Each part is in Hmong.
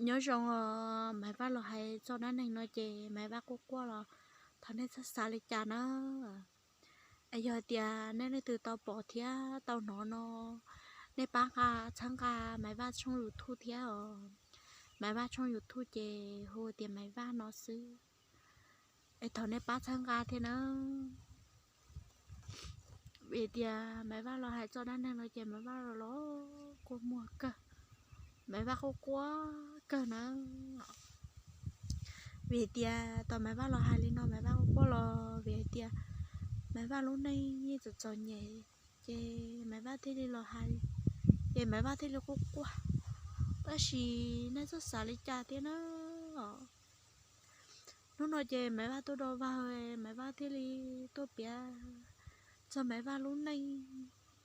Nyob zoo os, Maiv Vaj los hais txog dab neeg no ces Maiv Vaj quaj quaj los thov nej txhob xav li cas na. Es yog tias nej leej twg tau pom thiab tau hnov no, nej pab nqa, txhawb nqa Maiv Vaj tshooj YouTube thiab os. Maiv Vaj tshooj YouTube ces hu tias Maiv Vaj no xwb. Es thov nej pab txhawb nqa thiab na. Vim tias Maiv Vaj los hais txog dab neeg no ces Maiv Vaj los los quaj muag kawg, Maiv Vaj quaj quaj kawg na. Vim tias tau Maiv Vaj los hais li no Maiv Vaj quaj quaj los vim hais tias Maiv Vaj lub neej yeej txom txom nyem, ces Maiv Vaj thiaj li los hais, ces Maiv Vaj thiaj li quaj quaj. Tab sis nej txhob xav li cas thiab na. Hnub no ces Maiv Vaj tuaj do vag, Maiv Vaj thiaj li tuaj piav txog Maiv Vaj lub neej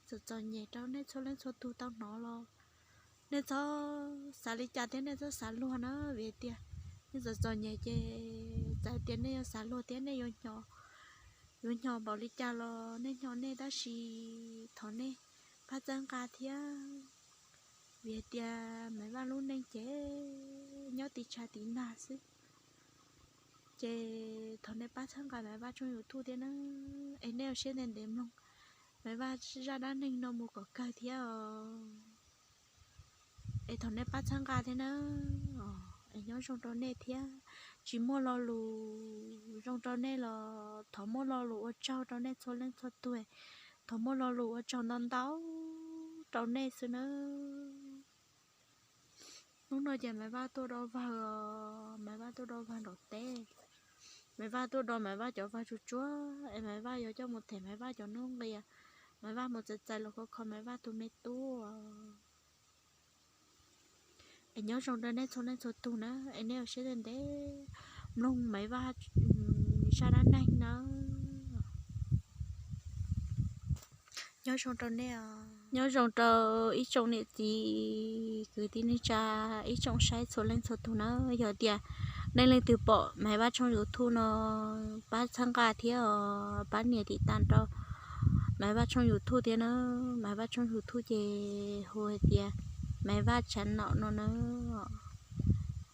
txom txom nyem rau nej txhua leej txhua tug tau hnov los nej txhob xav li cas thiab nej txhob xav luag na, vim tias nej txom txom nyem ces txawm tias nej yuav xav luag thiab nej yuav hnyo, yuav hnyo npaum li cas los nej hnyo nej, tab sis thov nej pab txhawb nqa thiab. Vim hais tias Maiv Vaj lub neej ces nyob tiv tshav tiv nag xwb, ces thov nej pab txhawb nqa Maiv Vaj tshooj YouTube thiab na. Es nej ua siab ntev ntev mloog Maiv Vaj zaj dab neeg no mus kom kawg thiab os. Es thov nej pab txhawb nqa thiab na. Es nyob zoo rau nej thiab. Tsis muaj lo lus zoo rau nej los thov muaj lo lus ua tsaug rau nej txhua leej txhua tug. Thov muaj lo lus ua tsaug ntau ntau rau nej xwb nawb. Hnub no ces Maiv Vaj tuaj do vag, Maiv Vaj tuaj do vag nraum teb. Maiv Vaj tuaj do Maiv Vaj cov vag tsuag tsuag es Maiv Vaj yuav coj mus them Maiv Vaj cov hnub nqis, Maiv Vaj mus txais txais los kho kho Maiv Vaj tus me tub. Es nyob zoo rau nej txhua leej txhua tug na, es nej ua siab ntev ntev mloog Maiv Vaj zaj dab neeg na. Nyob zoo rau nej os, nyob zoo rau ib tsoom niam txiv kwv tij neej tsa, ib tsoom saib txhua leej txhua tug na. Yog tias nej leej twg pom Maiv Vaj tshooj YouTube no, pab txhawb nqa thiab os, pab nias tiv tas rau Maiv Vaj tshooj YouTube thiab na. Maiv Vaj tshooj YouTube ces hu hais tias Maiv Vaj tshav nom no na.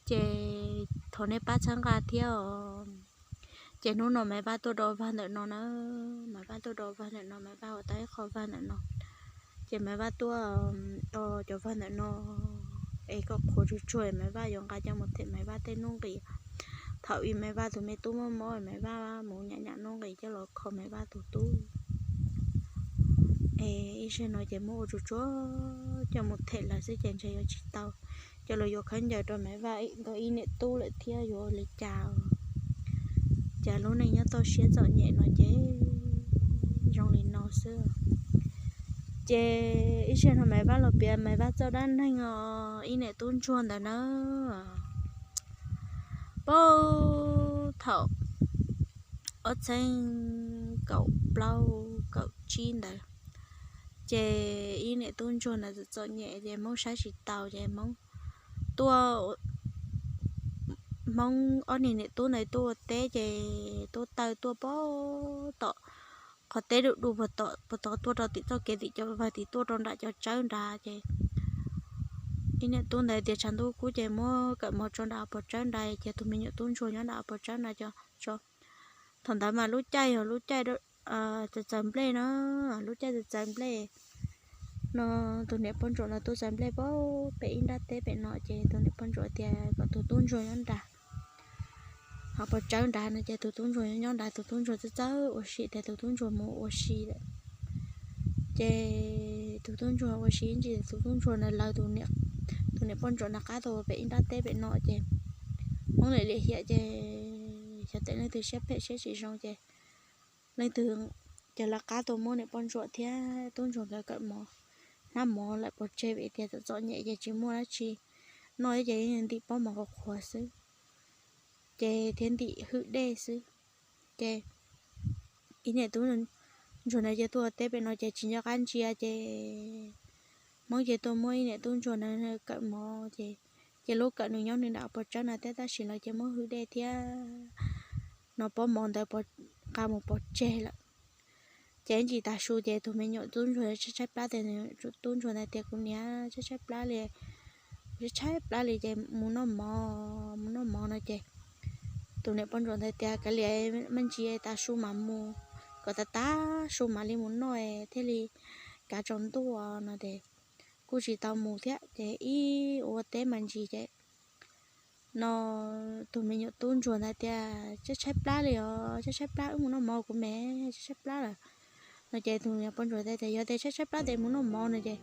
Ces thov nej pab txhawb nqa thiab os. Ces hnub no Maiv Vaj tuaj do vag ntawm no na, Maiv Vaj tuaj do vag ntawm no, Maiv Vaj ua tau ib qho vag ntawm no. Ces Maiv Vaj tuaj do cov vag ntawm no es kom qhuav tsuag tsuag Maiv Vaj yuav nqa coj mus them Maiv Vaj tej hnub nqis. Thaum ub Maiv Vaj tus me tub mob mob Maiv Vaj mus nyam nyam hnub nqis coj los kho Maiv Vaj tus tub. Es ib zaug no ces muab ua tsuag tsuag coj mus them lawm xwb ces ntshe yuav tsis tau, coj los yuav khaub ncaws rau Maiv Vaj nkawd ib niam tub lawm thiab yuav ua li cas. Cas lub neej nyob toj siab txom nyem no ces zoo li no xwb. Ces ib zaug no Maiv Vaj los piav Maiv Vaj txoj dab neeg os ib niam tub ntsuag ntawd na. Puag thaum ob txhiab kaum plaub kaum tsib ntawd, ces ib niam tub ntsuag ntawd txom txom nyem ces Hmoob saib tsis taus ces Hmoob tuaj, Hmoob ob niag niam tub ntawd tuaj ua teb ces tuaj taw tuaj puag tom qhov teb du du puag tod tuaj rau tim txoj kev tim cov vag tim tuaj rau nram cov tsawb nrad ces ib niam tub ntawd tias tshav ntuj kub ces muab kawm mov tso nram pos tsawb nrad ces tus me nyuam tub ntsuag nyob nram pos tsawb nrad tso. Thaum ntawd mas lub caij yog lub caij txaws txaws nplej na, lub caij txaws txaws nplej no, tus niam poj ntsuam no tuaj txaws nplej puag pem ib nrab teb pem no ces tus niam poj ntsuam tias kom tus tub ntsuag nyob nrad, ho pos tsawb nrad no ces tus tub ntsuag nyob nrad, tus tub ntsuag txawj txawj ua si tias tus tub ntsuag mus ua si lawm. Ces tus tub ntsuag ua si ntsis tus tub ntsuag na lawv tus niam poj ntsuam na qab tuaj pem ib nrab teb pem no ces Hmoob lim lim hiam ces xyov tej leej twg siab phem siab tsis zoo ces leej twg ces lawv qab tuaj muab niam poj ntsuam thiab tub ntsuag nkawd kawm mov, hnab mov lawm pov tseg vim tias txom txom nyem ces tsis muaj dab tsi noj ces ntim pob mov qhuav qhuav xwb, ces thiab ntim hwj dej xwb. Ces ib niam tub ntsuag na ces tuaj teb pem no ces tsis nco qab ntsia ces Hmoob ces tuaj muab ib niam tub ntsuag na kawm mov ces, ces lub kawm nws nyob nws nram pos tsawb na thiab tab sis lawv ces muab hwj dej thiab no pob mov ntawd nqa mus pov tseg lawm. Ces ib ntsis tav su ces tus me nyuam tub ntsuag tshaib tshaib plab tias, tub ntsuag ntawd tias kuv niam tshaib tshaib plab li, tshaib tshaib plab li ces mus noj mov, mus noj mov no ces tus niam poj ntsuam ntawd tias kav liam, me ntsis tas su mam mus, kom tas tas su mam li mus noj thiaj li kav tsaus ntuj no ces kuj tsis tau mus thiab ces ib ua teb me ntsis ces no tus me nyuam tub ntsuag ntawd tias tshaib tshaib plab li os, tshaib tshaib plab, wb mus noj mov kuv me, tshaib tshaib plab lawm no ces tus niam poj ntsuam tias yog tias tshaib tshaib plab ces mus noj mov no ces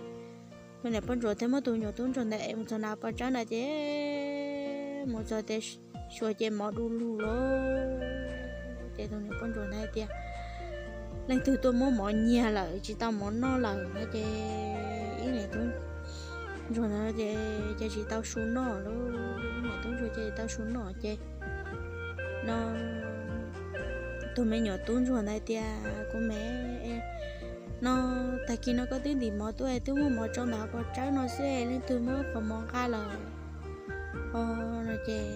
tus niam poj ntsuam thiaj muab tus me nyuam tub ntsuag ntawd ev mus txog nram pov tsawb ntawd ces mus txog tias xyuas ces mov du lug lawm ces tus niam poj ntsuam ntawd tias leej twg tuaj muab mov nyiag lawm tsis tau mov noj lawm no ces ib niam tub ntsuag ntawd ces tsis tau su noj lawm, ib niam tub ntsuag ces tsis tau su noj ces no tus me nyuam tub ntsuag ntawd tias kuv me, no tag kis no koj twb ntim mov tuaj twb muab mov tso ntawm pov tsawb no xwb, leej twg muab qhov mov nqa lawm no ces,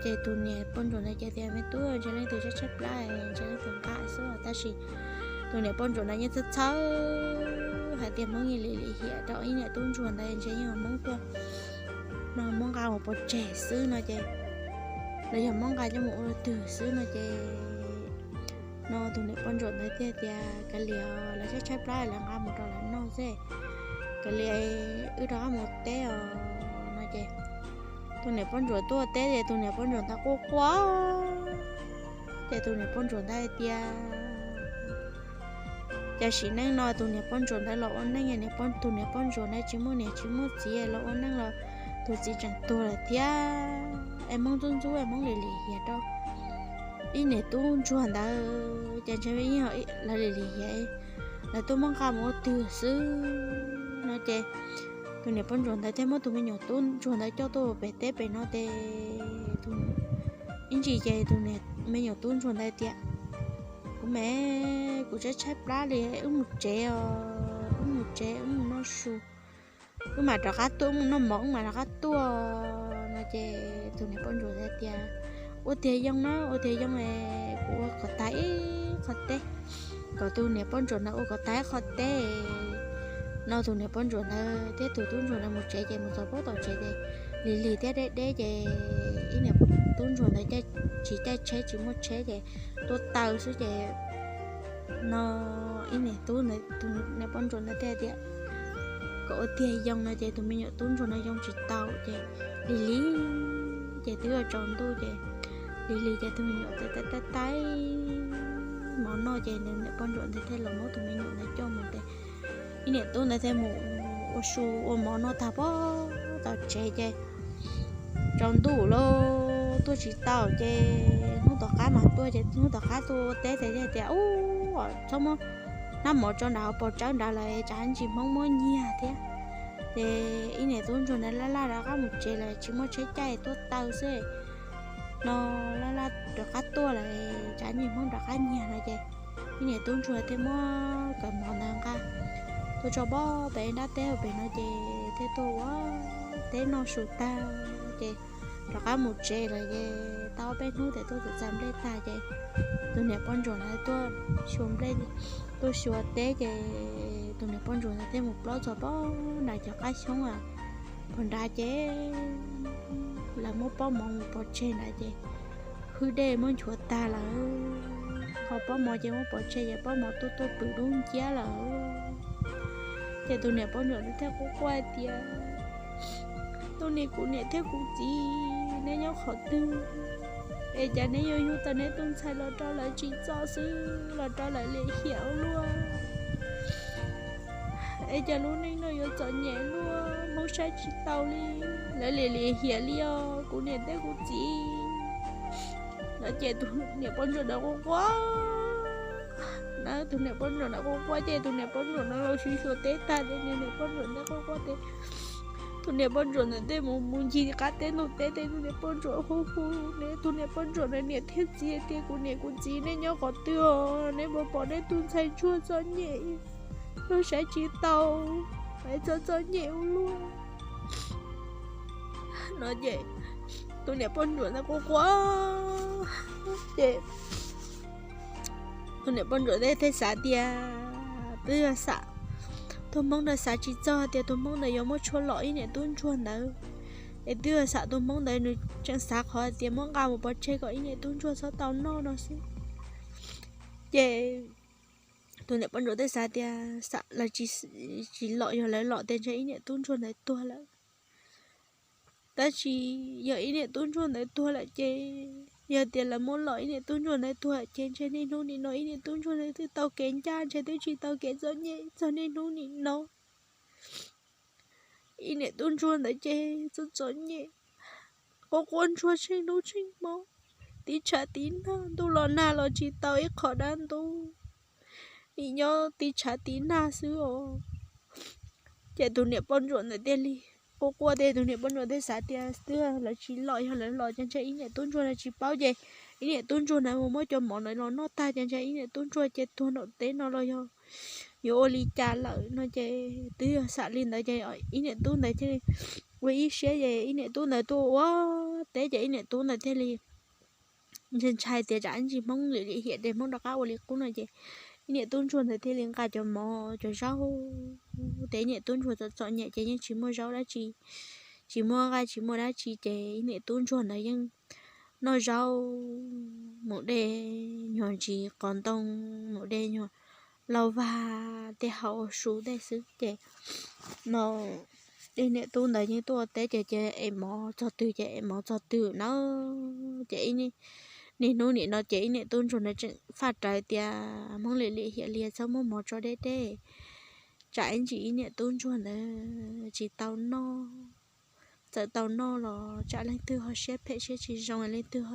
ces tus niam poj ntsuam ntawd ces tias me tub, ntshe leej twg tshaib tshaib plab, ntshe leej twg nqa xwb, tab sis tus niam poj ntsuam ntawd yeej txhawj txhawj hais tias Hmoob yeej lim lim hiam rau ib niam tub ntsuag ntawd ntshe yeej Hmoob tuaj no muab nqa mus pov tseg xwb no ces los yog muab nqa coj mus ua twg xwb no ces no tus niam poj ntsuam ntawd thiaj tias kav liam, lawv tshaib tshaib plab lawv nqa mus rau lawv noj xwb, kav liam, wb rov qab mus teb os no ces tus niam poj ntsuam tuaj teb ces tus niam poj ntsuam ntawd quaj quaj ces tus niam poj ntsuam ntawd hais tias cas sim neej no tus niam poj ntsuam ntawd los ua neej, tus niam poj ntsuam ntawd tsis muaj niam tsis muaj txiv los ua neej los tus txiv tseem tuag lawm thiab es Hmoob ntxub ntxub es Hmoob lim lim hiam rau ib niam tub ntsuag ntawd ces ntshe lawv lim lim hiam, lawv tuaj muab nqa mus ua twg xwb no ces tus niam poj ntsuam ntawd thiaj muab tus me nyuam tub ntsuag ntawd coj tuaj pem teb pem no ces ib ntsis ces tus me nyuam tub ntsuag ntawd tias kuv me, kuv tshaib tshaib plab li, wb mus tsev os, wb mus tsev, wb mus noj su, wb mam rov qab tuaj, wb mus noj mov wb mam rov qab tuaj no ces tus niam poj ntsuam ntawd tias ua tiag yoo na, ua tiag yoo es kuv ua kom tag ib qho teb, kom tus niam poj ntsuam ntawd ua kom tag ib qho teb no tus niam poj ntsuam ntawd thiab tus tub ntsuag ntawd mus tsev ces mus txog puag tom tsev ces lig lig thiab deb deb ces ib niam tub ntsuag ntawd tsis caij tsheb tsis muaj tsheb ces tuaj taw xwb ces no ib niam tub ntawd, tus niam poj ntsuam ntawd thiaj tias kom ua tiag yoo no ces tus me nyuam tub ntsuag no yoo tsis tau ces lig lig ces twb yuav tsaus ntuj ces lig lig ces tus me nyuam ntawd taij taij mov noj ces niam poj ntsuam ntawd thiaj los muab tus me nyuam ntawd coj mus ces ib niam tub ntawd thiaj mus ua su ua mov noj tag puag tom tsev ces tsaus ntuj lawm tuaj tsis tau ces hnub tom qab mas tuaj ces hnub tom qab tuaj ua teb ces thiaj tias ub, txhob muab hnab mov tso nram hauv paus tsawb nrad lawm tsam ntsis Hmoob muab nyiag thiab. Ces ib niam tub ntsuag ntawd laj laj rov qab mus tsev lawm tsis muaj tsheb caij tuaj taw xwb no laj laj rov qab tuaj lawm tsam ntsis Hmoob rov qab nyiag no ces ib niam tub ntsuag thiaj muab kawm mov ntawd nqa tuaj tso pob pem nrab teb pem no ces thiaj tuaj ua teb noj su tag ces rov qab mus tsev lawm ces tau ob peb hnub ces tuaj txais nplej tag ces tus niam poj ntsuam ntawd tuaj xyuas nplej, tuaj xyuas teb ces tus niam poj ntsuam ntawd thiaj mus plob txog pob nram cov qab xyoob a, pog nrad ces lawv muab pob mov mus pov tseg nrad ces hwj dej muab nchuav tag lawm, ho pob mov ces muab pov tseg ces pob mov tuaj tuaj pwm dub nciab lawm. Ces tus niam poj ntsuam ntawd thiaj quaj quaj tias tus niam, kuv niam thiab kuv txiv neb nyob qhov twg es cas neb yuav yug tau neb tus ntxhais los rau lawv tsim txom xwb los rau lawv lim hiam ua luaj. Es cas lub neej no yuav txom nyem luaj, Hmoob saib tsis taus li, lawv lim lim hiam li os kuv niam thiab kuv txiv. No ces tus niam poj ntsuam ntawd quaj quaj na, tus niam poj ntsuam ntawd quaj quaj ces tus niam poj ntsuam ntawd los xyuas xyuas teb tag ces niam poj ntsuam ntawd quaj quaj ces tus niam poj ntsuam ntawd thiaj mus mus ncig qab teb ntug teb ces tus niam poj ntsuam hu hu, tus niam poj ntsuam ntawd niam thiab txiv tias kuv niam kuv txiv neb nyob qhov twg os, neb puas pom neb tus ntxhais ntsuag txom nyem, luag saib tsis taus, es txom txom nyem ua luaj. No ces tus niam poj ntsuam ntawd quaj quaj ces tus niam poj ntsuam ntawd thiaj xav tias twb yog xam tus hmoob ntawd xav tsis txog tias tus hmoob ntawd yuav muab tshuaj lom ib niam tub ntsuag ntawd, es twb yog xam tus hmoob ntawd nws tseem xav qhov tias muab nqa mus pov tseg kom ib niam tub ntsuag txhob tau noj no xwb. Ces tus niam poj ntsuam thiaj xav tias xam lawv tsis lom, yog lawv lom tias ntshe ib niam tub ntsuag ntawd tuag lawm. Tab sis yog ib niam tub ntsuag ntawd tuag lawm ces, yog tias lawv muab lom ib niam tub ntsuag ntawd tuag ces ntshe niaj hnub nim no ib niam tub ntsuag ntawd twb tau kev ncaj, ntshe twb tsis tau kev txom nyem txog niaj hnub nim no. Ib niam tub ntsuag ntawd ces txom txom nyem, quaj quaj ntsuag tsheej hnub tsheej hmo, tiv tshav tiv nag, ntuj los nag los tsis tau ib qho dab ntub, nim nyob tiv tshav tiv nag xwb os. Ces tus niam poj ntsuam ntawd thiaj li quaj quaj, ces tus niam poj ntsuam thiaj xav tias twb lawv tsis lom, yog lawv lom ces ntshe ib niam tub ntsuag ntawd tsis paub ces ib niam tub ntsuag ntawd mus muab cov mov ntawd los noj tag ces ntshe ib niam tub ntsuag ces tuag nram teb no los yog yuav ua li cas lawm no ces twb yog xam li ntawd ces ib niam tub ntawd thiaj li ua ib siab ces ib niam tub ntawd tuaj ua teb ces ib niam tub ntawd thiaj li ntshai ntshai tias tsam ib ntsis hmoob lim lim hiam ces hmoob rov qab ua li qub no ces ib niam tub ntsuag ntawd thiaj li nqa cov mov cov zaub, ces ib niam tub ntsuag txom txom nyem ces yeej tsis muaj zaub dab tsi, tsis muaj nqaij tsis muaj dab tsi ces ib niam tub ntsuag ntawd yeej noj zaub, mus de nyuag ntsis qos ntoo, mus de nyuag lauj vag tej hauv su tej xwb ces no ib niam tub ntawd yeej tuaj ua teb ces ces ev mov txog twg ces ev mov txog twg na. Ces niaj hnub nim no ces ib niam tub ntsuag ntawd tseem faj rawv tias hmoob lim lim hiam li txhob muab mov tso deb deb, tsam ib ntsis ib niam tub ntsuag ntawd tsis tau noj, txawm tau noj los tsam leej twg ho siab phem siab tsis zoo leej twg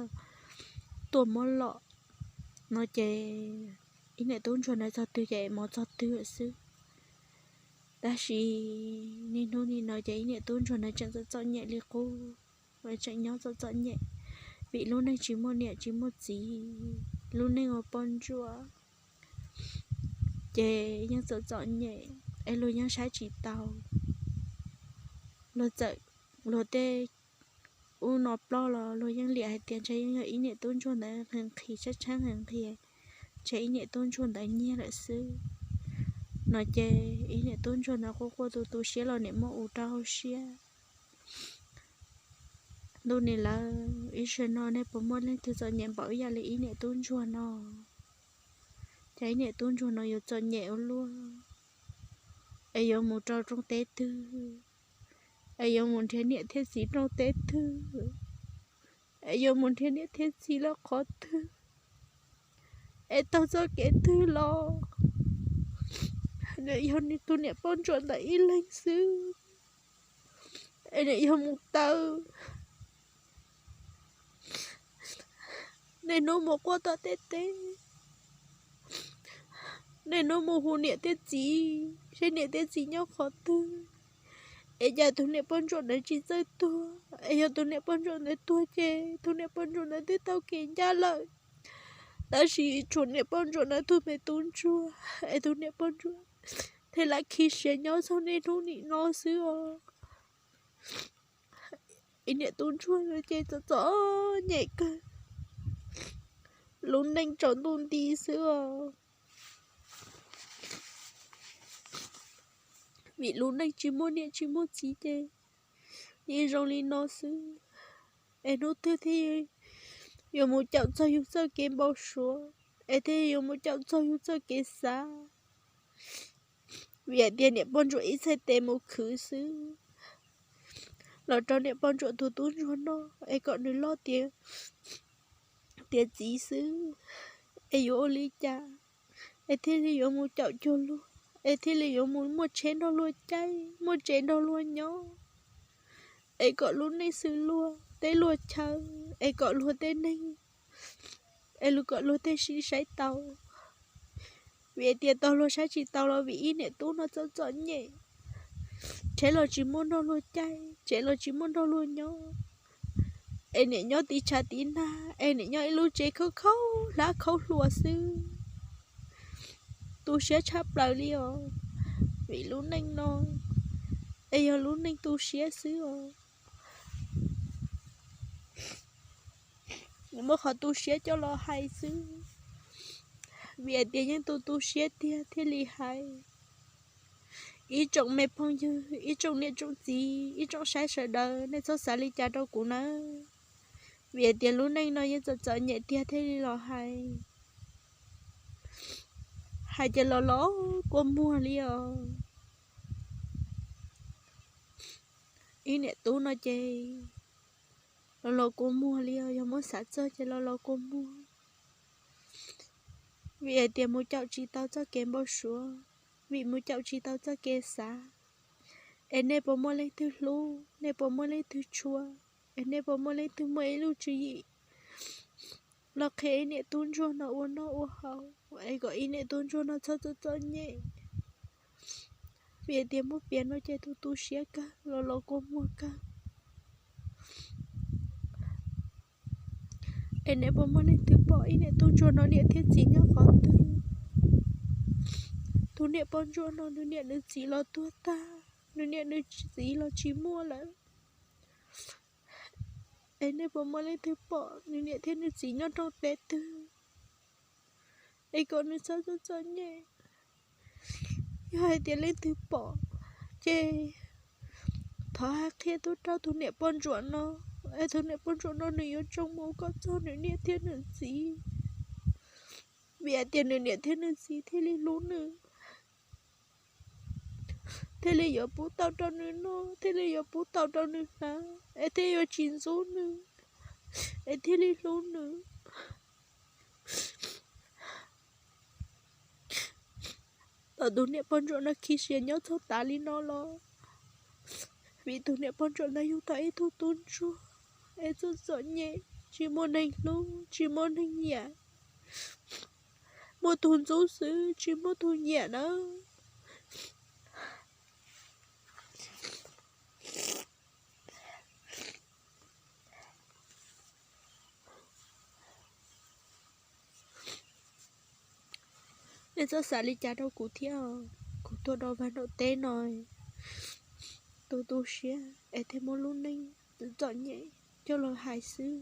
tuaj muab lom no ces ib niam tub ntsuag ntawd txog twg ces ev mov txog twg lawm xwb. Tab sis niaj hnub nim no ces ib niam tub ntsuag ntawd tseem txom txom nyem li qub, tseem nyob txom txom nyem vim lub neej tsis muaj niam tsis muaj txiv, lub neej ua poj ntsuam ces yeej txom txom nyem es luag yeej saib tsis taus. Luag txawm, luag tej ub no ploj los luag yeej liam hais tias ntshe yeej yog ib niam tub ntsuag ntawd nqhis nqhis tshaib tshaib nqhis nqhis, ntshe ib niam tub ntsuag ntawd nyiag lawm xwb no ces ib niam tub ntsuag ntawd quaj quaj tu tu siab los nim muaj ua rau hauv siab. Ntuj nim lawv, ib zaug no nej puas muaj leej twg txom nyem npaum ib yam li ib niam tub ntsuag no? Ces ib niam tub ntsuag no yuav txom nyem ua luaj, es yuav mus rau rooj teb twg, es yuav mus nrhiav niam thiab txiv rooj teb twg, es yuav mus nrhiav niam thiab txiv lawm qhov twg, es taug txoj kev twg los nws yog tus niam poj ntsuam ntawd ib leeg xwb, es nws yog mus taw, niaj hnub mus quaj tom tej teb, niaj hnub mus hu niam thiab txiv seb niam thiab txiv nyob qhov twg, es cas tus niam poj ntsuam ntawd tsis txawj tuag, es yog tus niam poj ntsuam ntawd tuag ces tus niam poj ntsuam ntawd twb tau kev ncaj lawm. Tab sis tshuav niam poj ntsuam ntawd tus me tub ntsuag, es tus niam poj ntsuam thiaj lam khib siab nyob txog niaj hnub nim no xwb os. Ib niam tub ntsuag no ces txom txom nyem kawg, lub neej tsaus ntuj nti xwb os. Vim lub neej tsis muaj niam tsis muaj txiv ces yeej zoo li no xwb. Es hnub twg thiaj yuav mus caum txog yus txoj kev npau suav, es thiaj yuav mus caum txog yus txoj kev xav. Vim hais tias niam poj ntsuam ib txhais tes mus khwv xwb los rau niam poj ntsuam tus tub ntsuag noj es kom nws loj tiav txiv xwb, es yuav ua li cas es thiaj li yuav mus caum cuag luag, es thiaj li yuav mus muaj tsheb nrog luag caij, muaj tsev nrog luag nyob, es kom lub neej xwm luag teb luag chaw, es kom luag tej neeg, es kom luag tej sij saib taus. Vim hais tias tau luag saib tsis taus los vim ib niam tub no txom txom nyem, tsheb los tsis muaj nrog luag caij, tsev los tsis muaj nrog luag nyob, es niam nyob tiv tshav tiv nag, es niam nyob ib lub tsev khaub khaub hlab khaub hlua xwb. Tu siab tshaj plaws li os, vim lub neej no es yog lub neej tu siab xwb os. Nws muab qhov tu siab coj los hais xwb, vim hais tias yeej tu tu siab tiag thiaj li hais. Ib tsoom me phooj ywg, ib tsoom niam tsoom txiv, ib tsoom saib sawv daws, nej txhob xav li cas rau kuv nawb. Vim hais tias lub neej no yeej txom txom nyem tiag thiaj li los hais. Hais ces los los kua muag li os. Ib niam tub no ces los los kua muag li os, yog muab xav txog ces los los kua muag. Vim hais tias mus caum tsis tau txoj kev npau suav, vim mus caum tsis tau txoj kev xav. Es nej puas muaj leej twg hlub, nej puas muaj leej twg tshua, es nej puas muaj leej twg muaj ib lub tswv yim los qhia ib niam tub ntsuag no ua noj ua haus, es kom ib niam tub ntsuag no txhob txom txom nyem. Vim tias muab piav no ces tu tu siab kawg, los los kua muag kawg. Es nej puas muaj leej twg pom ib niam tub ntsuag no niam thiab txiv nyob qhov twg? Tus niam poj ntsuam no nws niam nws txiv los tuag tag, nws niam nws txiv los tsis muaj lawm. Es nej puas muaj leej twg pom nws niam thiab nws txiv nyob rooj teb twg? Es kom nws txhob txom txom nyem. Yog hais tias leej twg pom, ces thov hais qhia tuaj rau tus niam poj ntsuam no, es tus niam poj ntsuam no nws yuav tsoo mus kom txog nws niam thiab nws txiv. Vim hais tias nws niam thiab nws txiv thiaj li hlub nws, thiaj li yuav pub tau rau nws noj, thiaj li yuav pub tau rau nws hnav, es thiaj yuav tsis ntxub nws, es thiaj li hlub nws. Thaum tus niam poj ntsuam no khi sia nyob txog tav li no los, vim tus niam poj ntsuam ntawd yug tau ib tug tub ntsuag, es txom txom nyem, tsis muaj neeg hlub, tsis muaj neeg nyiam, muaj tus ntxub xwb tsis muaj tus nyiam nawb. Nej txhob xav li cas rau kuv thiab, kuv tuaj rau vaj nram teb no, tu tu siab es thiaj muab lub neej txom txom nyem coj los hais xwb.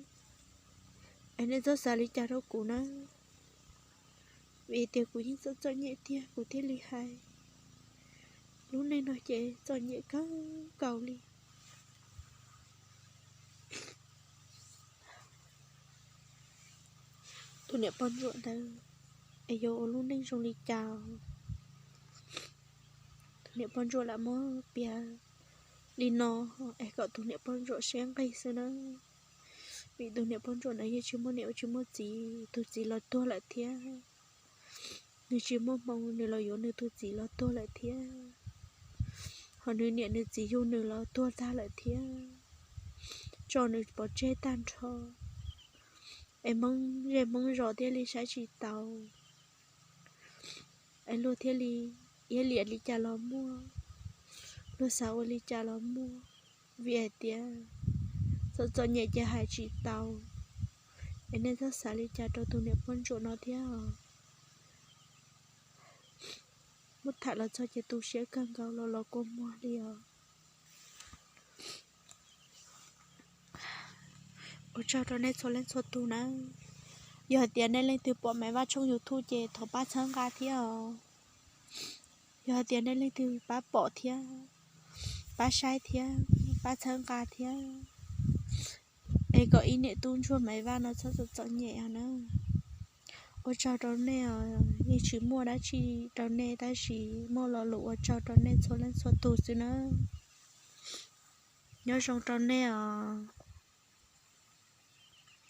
Es nej txhob xav li cas rau kuv na, vim tias kuv yeej txom txom nyem tiag kuv thiaj li hais. Lub neej no ces txom nyem kawg nkaus li. Tus niam poj ntsuam ntawd es yuav ua lub neej zoo li cas? Tus niam poj ntsuam lam muab piav li no es kom tus niam poj ntsuam siab nqig xwb na. Vim tus niam poj ntsuam ntawd yeej tsis muaj niam tsis muaj txiv, tus txiv los tuag lawm thiab. Nws tsis muaj hmoo, nws los yuav nws tus txiv los tuag lawm thiab. Ho nws niam nws txiv yug nws los tuag tag lawm thiab, tso nws pov tseg tag nrho. Es Hmoob zej Hmoob zos thiaj li saib tsis taus. Es luag thiaj li iab liam li cas los muaj, luag xav ua li cas los muaj, vim hais tias txom txom nyem ces hais tsis tau. Es nej txhob xav li cas rau tus niam poj ntsuam no thiab os. Muab tham los txog ces tu siab kawg nkaus, los los kua muag li os. Ua tsaug rau nej txhua leej txhua tus na. Yog hais tias nej leej twg pom Maiv Vaj tshooj YouTube ces thov pab txhawb nqa thiab os. Yog hais tias nej leej twg pab pom thiab, pab saib thiab, pab txhawb nqa thiab. Es kom ib niam tub ntsuag Maiv Vaj no txhob txom txom nyem os na. Ua tsaug rau nej os, yeej tsis muaj dab tsi rau nej tab sis muaj lo lus ua tsaug rau nej txhua leej txhua tus xwb na. Nyob zoo rau nej os.